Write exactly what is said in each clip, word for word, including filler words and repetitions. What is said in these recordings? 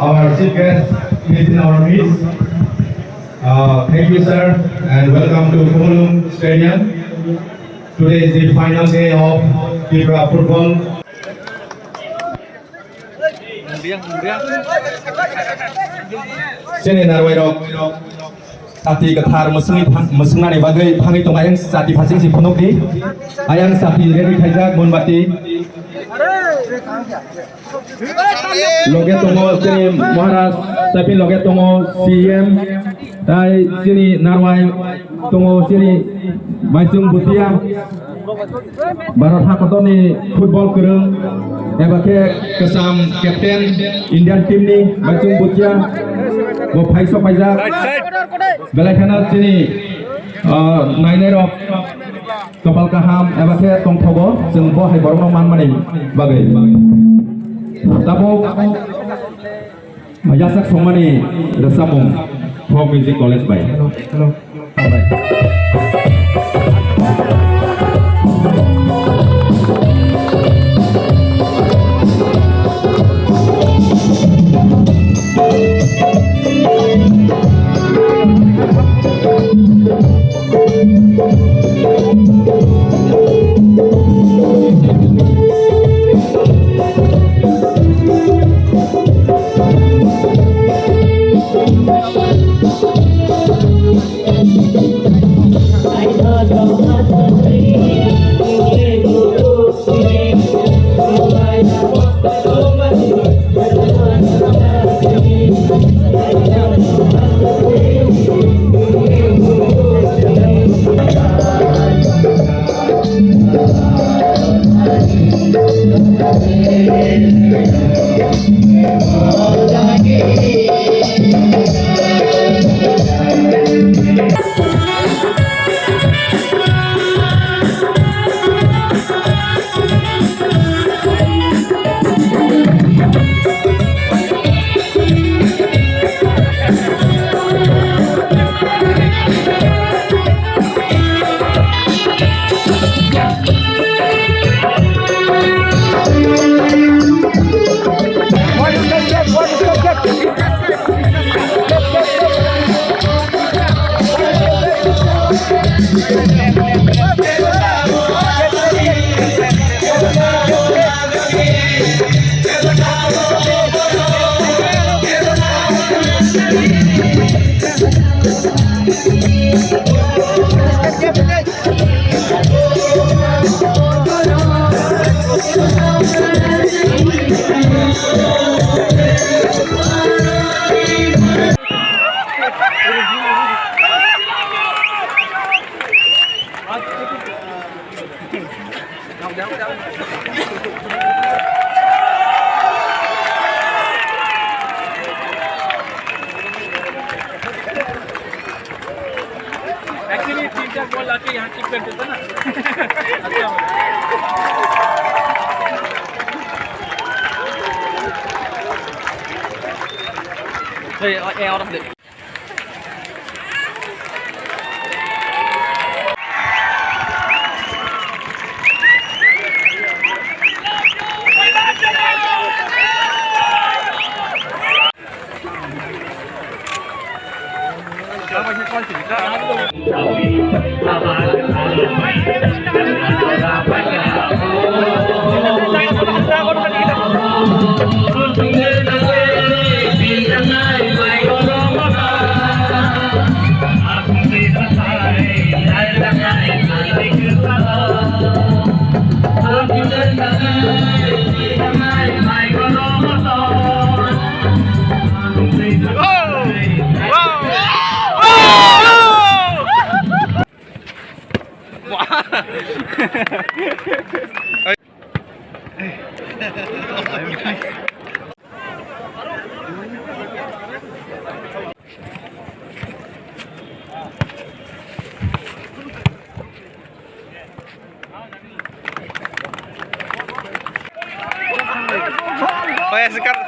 Our chief guest is in our midst. Uh, thank you, sir, and welcome to Khumulwng Stadium. Today is the final day of Tripura football. Chini narwai rok. Chati kwthar mwswngni thang-, mwswngnani bagwi thangwi tongo. Ayang chati phasing si phunukdi. Ayang chati ready khaijak, monbati. Loge tongo chini Maharaj, tapi loge tongo C M, tai chini narwai tongo chini Baisung Bhutia. Bharat hakotorni football kwrwng eba khe kwcham captain Indian team ni Baisung Bhutia bo phaiso paijak. Belai kheno chini, ah, nainai rok kopal kaham eba khe tongthogo chwng bo hai borokno manmani bagwi. Tabuk Yasak songmani rwchapmung Folk Music College bai. Hello, hello. Hambai. Actually, तीन चार बॉल आके यहाँ चिप कर देता ना। अच्छा होता। ए, ए, और दे। Oya, sekarang.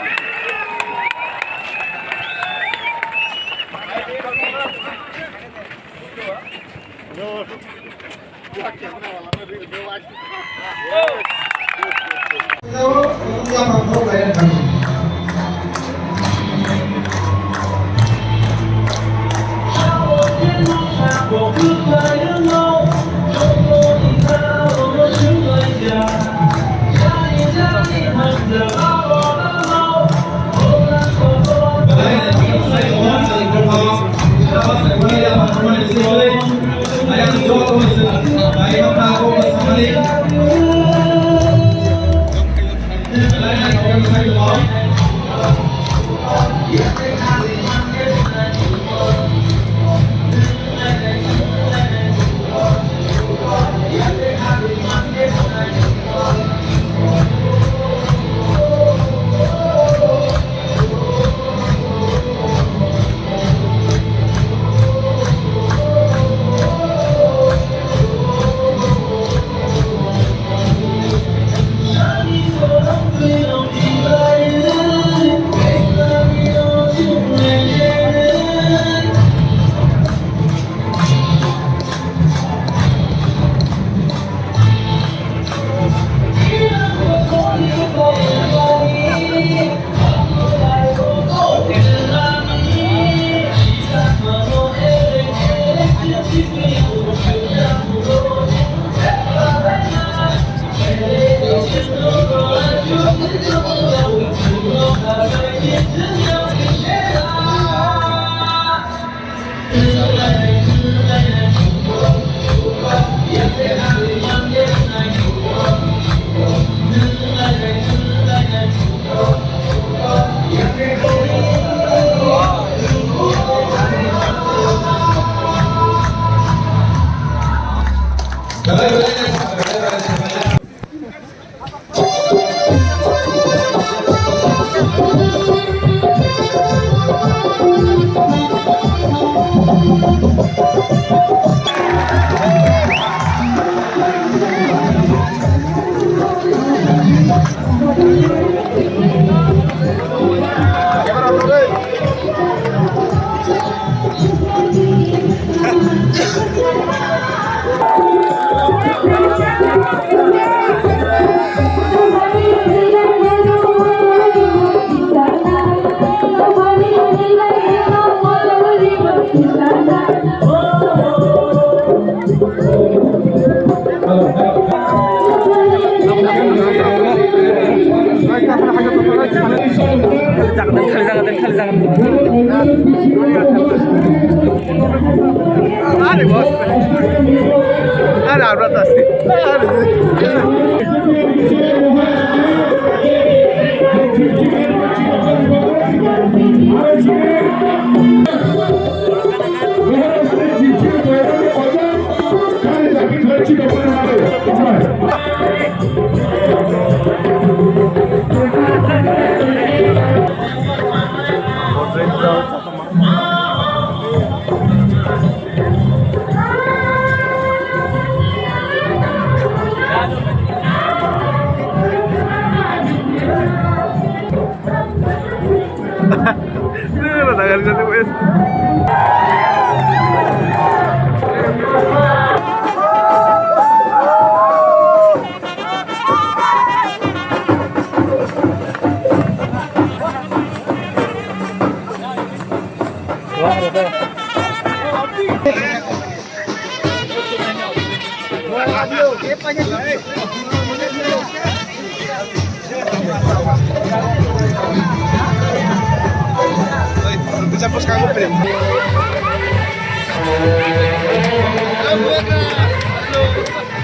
Are boss. Are abra tas.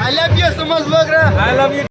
I love you so much, Bagra. I love you.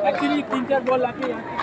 Actually, तीन चार बॉल लाके यहाँ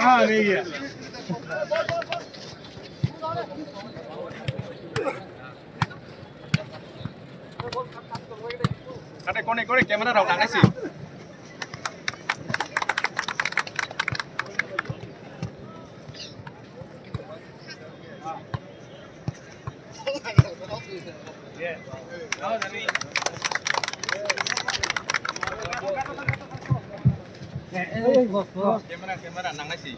Ah, ni ya. Kate kone kone camera rok nang nai si. Camera, camera nang nai si.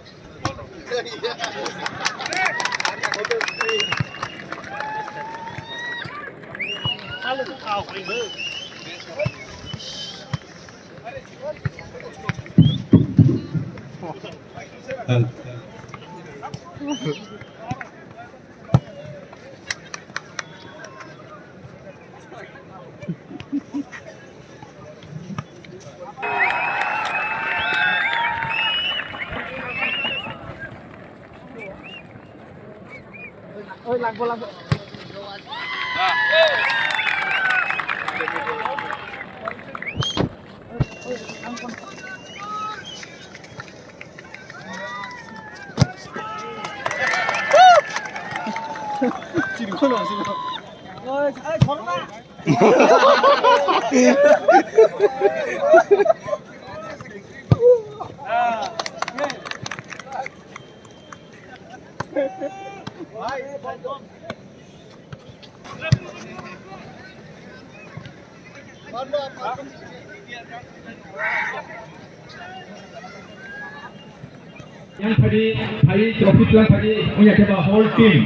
Yang tadi, tadi trophy tuan tadi, punya coba whole team.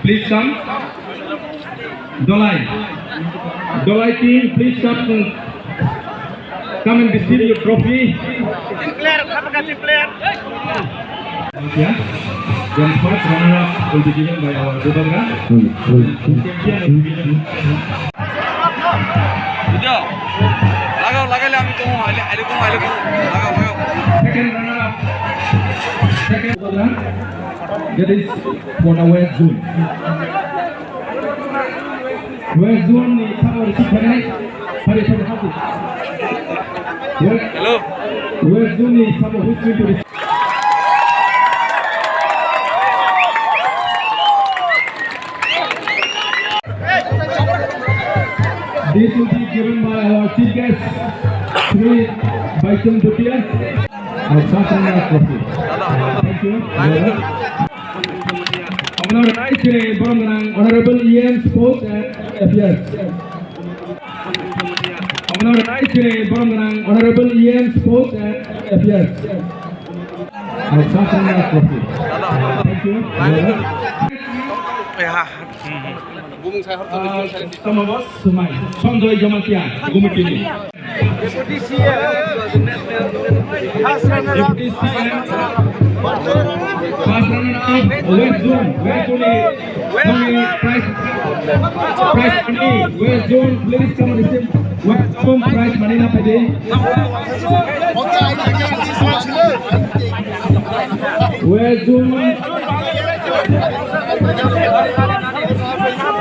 Please come. Dolai. Dolai team, please come. Come and receive your trophy. Team player, kha team player. Yeah. Then first runner-up will be given by our Bubagra. Hmm, hmm. Champion will be given. Video. Lagao, lagaile ami tongo, aile, aile tongo, aile tongo. Lagao, lagao. Second runner-up. Second Bubagra. That is for the West Zone. West Zone ni sabo receive khainai. Hari sabo hati. West, hello. West Zone ni sabo who's going to receive? This will be given by our chief guest, Shri Baichung Bhutia. Our first runner-up trophy. Thank you. Omo no rwnai chini borom gwnang Honorable E M Sports and Affairs. Omo no rwnai chini borom gwnang Honorable E M Sports and Affairs. Our first runner-up trophy. Thank you. Bumung sai hor toni, bumung sai. Tamo boss, Sumai. Sanjoy Jamatia, Gumutini. Deputy C M. First runner-up. Deputy C M. First runner-up, West Zone. West Zone ni, Zone ni prize, prize money. West Zone, please come and receive. West Zone prize money na pwdai. West Zone.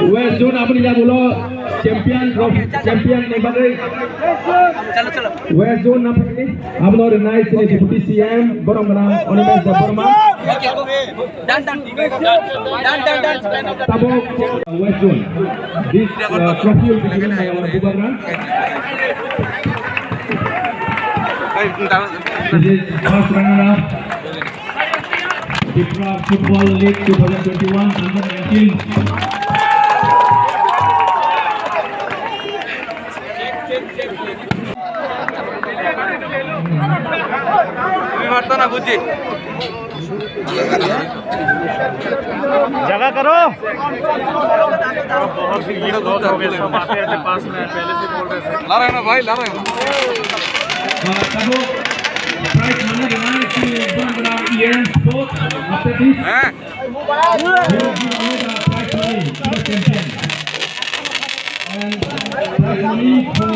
West Zone aboni yagulo champion trophy, champion ni bagwi. West Zone na phaidi, abono rwnai chini Deputy C M, borom gwnang Animesh Debbarma. Dan, dan, dan, dan, dan. Tabuk West Zone. This, uh, trophy will be given by our Bubagra. This is first runner-up. Tripura Football League two thousand twenty-one under nineteen. Jaga karo. Lara na bhai, lara na. Tabuk prize money rwnai chini borom gwnang E M Sports, after this. Eh? Prize money to the champion. And prize money for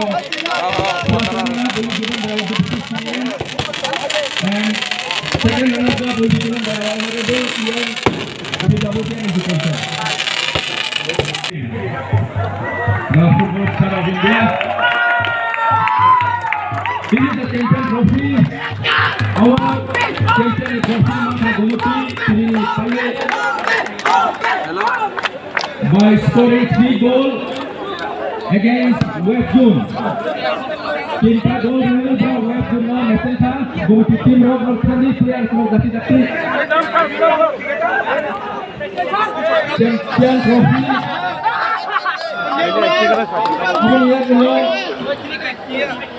first runner-up will be given by the Deputy C M. And second runner-up will be given by Honorable E M Abhijabhotia Education. The Football Star of India. This is the champion trophy. Our champion trophy, Mata Gomoti, tini paye. Hello. By scoring three goal against West Zone. Tinta goal rwna West Zone no, naisingkha, Gumoti team rok no thani player rok jati jati. Champion trophy. Aboni yagulo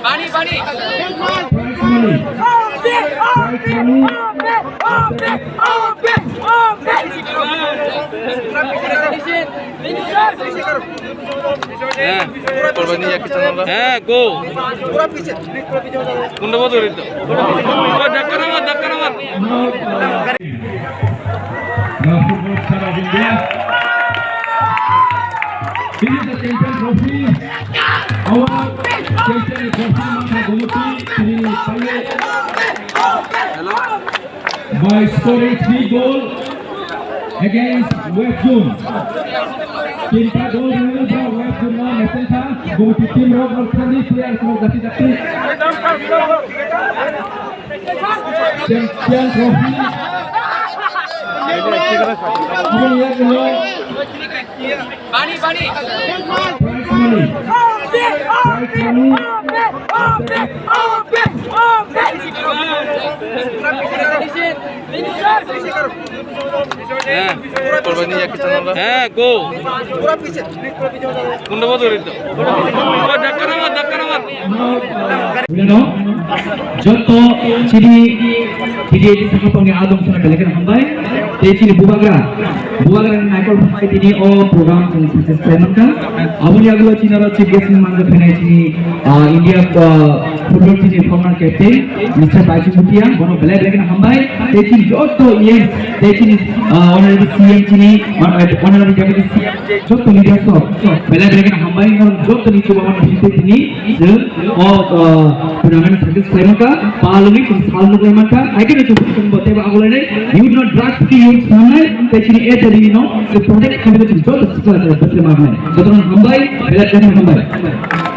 prize money. Prize money. হ্যাঁ, করবা নি একটা চ্যানেল। হ্যাঁ, গো। কোনটা বলতে পারি তো? ও, ধাক্কা না মার, ধাক্কা না মার। This is the champion trophy. Our champion trophy, Mangkha Gomoti, three, by scoring three goal against West Zone. Tinta goal rwngwi ba West Zone no naisingkha. Gomoti team rok no thani player rok jati jati. Champion trophy. Prize money. Prize money. হ্যাঁ, করবা নি একটা চ্যানেল। হ্যাঁ, গো। কোনটা বলতে পারি তো? ও, ধাক্কা না মার, ধাক্কা না মার। Joto chini T D A D sakha pangni adong sana belai kheno hambai. Tei chini bubagra, bubagra ni naikol phapai tini o program chwng success khlai mankha. Aboni yagulo chini oro chief guest ni mangkha phainai chini, ah, India, ah, football team ni former captain Mister Baichung Bhutia, bono belai belai kheno hambai. Tei chini joto E M, tei chini, ah, honorable C M chini, hon-, honorable deputy C M, joto leaders rok belai belai kheno hambai, norok joto ni chubaman bising tei tini chwng o, ah, tournament success khlai mankha, palwngwi chwng sal nuklai mankha, hai kheno chwng bwskango teibo agulai nai, youth no drugs free youth swnamnai, tei chini H I V no chwng protect khainai chwng joto swkang bwswk manai. Jotono hambai, belai belai hambai.